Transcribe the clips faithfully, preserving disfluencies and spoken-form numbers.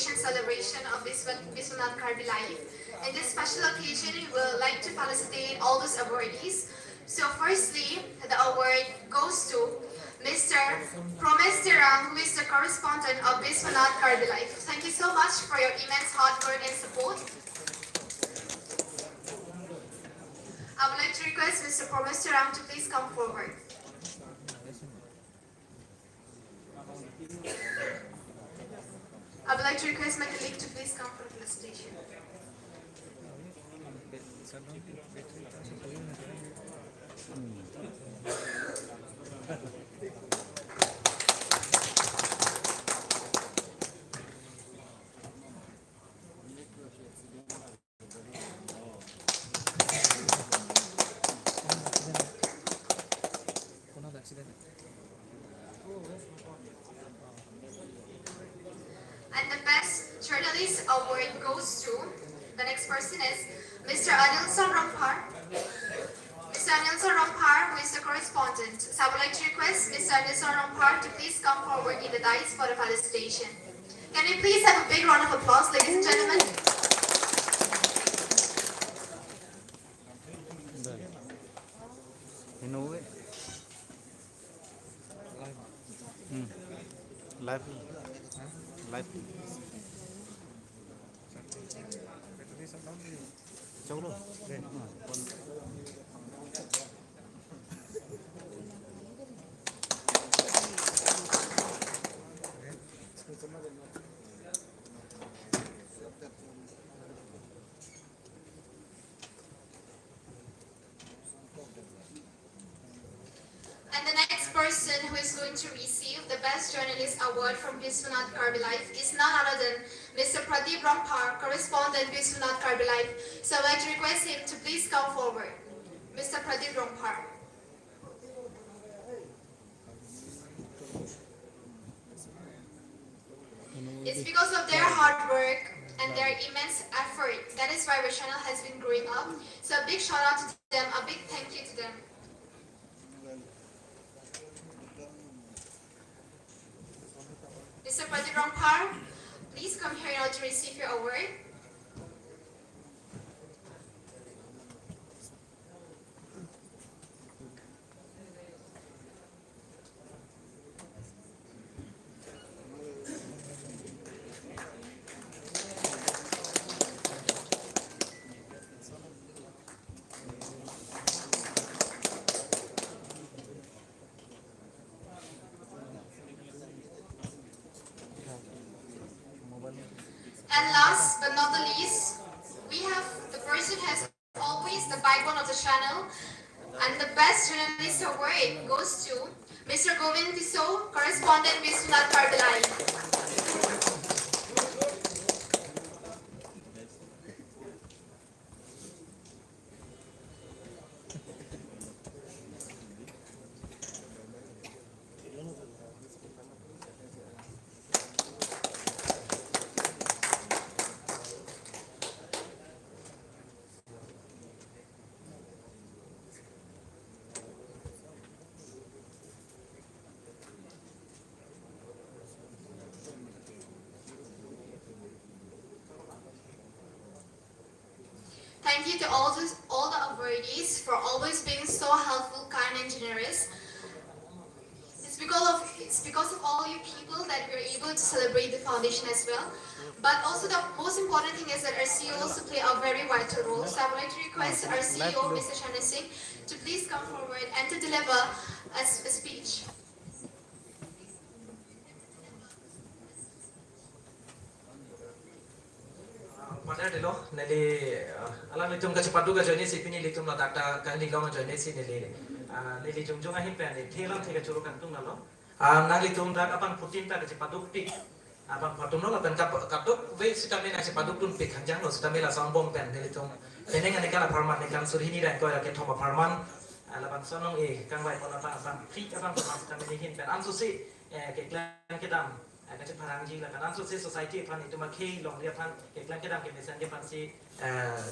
celebration of Biswa-, Biswanath Karbi Life. In this special occasion, we would like to felicitate all those awardees. So firstly, the award goes to Mister Promes Terang, who is the correspondent of Biswanath Karbi Life. Thank you so much for your immense hard work and support. I would like to request Mister Promes Terang to please come forward. I would like to request my colleague to please come for the felicitation. And the best journalist award goes to, the next person is Mister Anilson Rongphar. Mister Anilson Rongphar, who is the correspondent. So I would like to request Mister Anilson Rongphar to please come forward in the dais for the felicitation. Can we please have a big round of applause, ladies and gentlemen? In a way. Hmm. Live. Live. Chalo. And the next person who is going to receive the Best Journalist Award from Biswanath Karbi Life is none other than Mister Pradeep Rongphar, correspondent Biswanath Karbi Life. So I'd like to request him to please come forward. Mister Pradeep Rongphar. It's because of their hard work and their immense effort. That is why our channel has been growing up. So a big shout out to them, a big thank you to them. Mister Pradeep Rongphar, please come here in order to receive your award. And last but not the least, we have the person has always the backbone of the channel, and the best journalist award goes to Mister Govind Tisso, correspondent Biswanath Karbi Life. Thank you to all the, all the awardees for always being so helpful, kind, and generous. It's because of, it's because of all you people that we're able to celebrate the foundation as well. But also the most important thing is that our C E O also play a very vital role. So I would like to request our C E O, Mister Chana Singh, to please come forward and to deliver a, s- a speech. Pada delo, neli, uh, alanglitum kachepaduk ajoine si pini ilitum ladak ta kali long ajoine si neli, uh, neli jongjong ahin pen neli thelang the kachoro kangtung nalo. Uh, nanglitum dak apangphutin ta kachepadukpik. Apangphutin lo lapen kap-, kadokave sitame nangchepadukdunpik hanjang lo sitame la songbong pen nelitum. Penang aningkan apharman ningkan suri hini ra ingkoi ra kethom apharman. Uh, labangso anong-e kangvai pon apang apangphli apangpharman sitame neli ahin pen ansose, eh, keklem kedam, eh, kachepharangji lapen ansose society aphan itum akhei longri aphan keklem kedam kemesen ke aphansi, eh,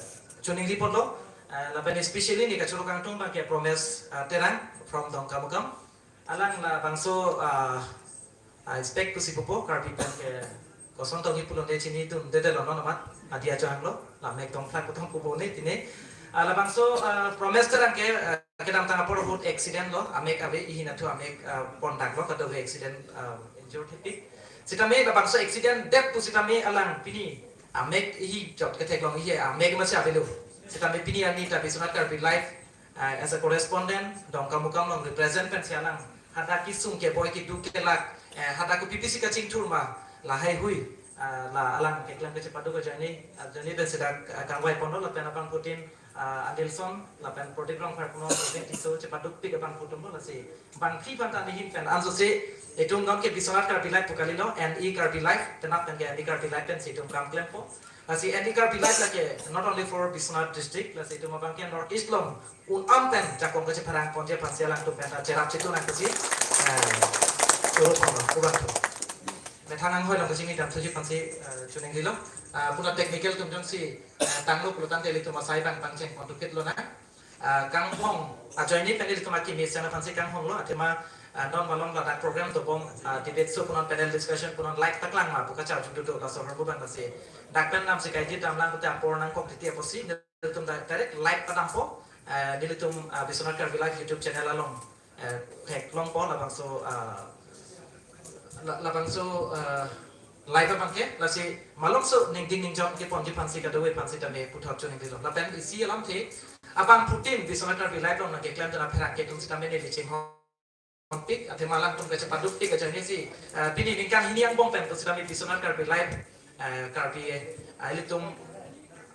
choningri ponlo, eh, lapen especially neli kachoro kangtung abang ke Promes, eh, Terang from Dongkamukam. Alang labangso, eh, eh, inspect pusi pupo Karbi pen ke Koson tongji pulote chinidundedetlo non amat, adi ajohang lo, la mek tong flag kethom pupo ne tine. Ah, labangso, ah, Promes Terang ke, ah, kedamtang apor ahut accident lo, amek ave, ihin athu amek, ah, pondak lo, kadokave accident, ah, injured thepik. Sitame labangso accident det pusitame alang pini amek ihi chot ketheklong ihi amek masi avelo. Sitame pini arni ta Biswanath Karbi Live, eh, as a correspondent, Dongkamukam along represent pensi alang hadak kesung keboi keduk kelak, eh, hadak kopi pisi kachingthur ma lahai hui, eh, la alang keklem kechepaduk ajoine, ajoine pensi dak, eh, kangvai ponlo lapen abangphutin, eh, Anilson lapen Prodip Rongphar punon Robin Tisso chepadukpik abangphutin lo, lasi bangphli aphan ta nehin pen ansose itum non ke Biswanath Karbi Live pu kalilo, N E Karbi Live, penap pen ke N E Karbi Live pensi itum kam klempo. Lasi N E Karbi Live lake not only for Biswanath district, lasi itum abang ke North East along un-an pen jakong kachepharang ponji aphansi alangtum pen ta cherap chitu nang kesi, eh, turut ponlo, kubang tu. Methang anghoi along kachini dam thuji aphansi, eh, chuning lilo. Ah, puna technical atum jongsi, eh, tanglo pulo tangte ilitum asai abang pangcheng pon tukit lonang. Ah, kanghong ajoine pen ilitum akimi sena aphansi kanghonglo, athema, ah, non malom ladak program dobom, ah, debate show punon panel discussion punon live paklang ma pu kacharju do do laso ahormu abang lasi. Dak pen namsi kaiji damlang pute apor nangkok titi apotsi, nelitum da-, direct live padampo, eh, nelitum, ah, Biswanath Karbi Live YouTube channel along, eh, theklongpo labangso, ah, la-, labangso, ah, live abang ke, lasi malomso ningding ningjong keponji aphansi kadokave aphansi tame puthot chuning lilo. Lapen isi alamthe, abangphutin Biswanath Karbi Live along nangkeklem dun apherangke atum sitame neli chinghon pik, athema alangtum kachepadukpik ajoine si, eh, pini ningkan hini angbong pen pusitame Biswanath Karbi Live, eh, Karbi, eh, ilitum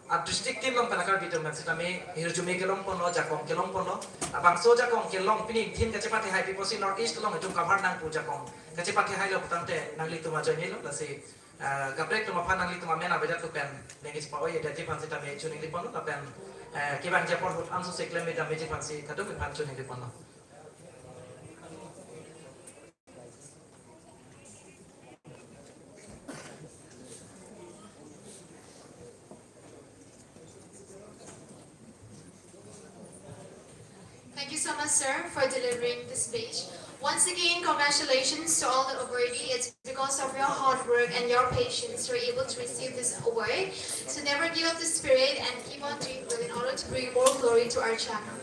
a district tin along pen a Karbi atum pen sitame hirjume kelong ponlo, jakong kelong ponlo. Labangso jakong kelong pini thin kachepathe hai pi apotsi North East along itum cover nang pu jakong kachepathe hailo pu tangte nanglitum ajoine lo, lasi, eh, kaprek atum aphan nanglitum amen avedet atum pen nangkachepao-i detji aphansi tame chuning li ponlo lapen, eh, kevangji apor ahut ansose klem me dam meji aphansi kadokave aphan chuning li ponlo. Thank you so much, sir, for delivering the speech. Once again, congratulations to all the awardee. It's because of your hard work and your patience you're able to receive this award. So never give up the spirit and keep on doing well in order to bring more glory to our channel.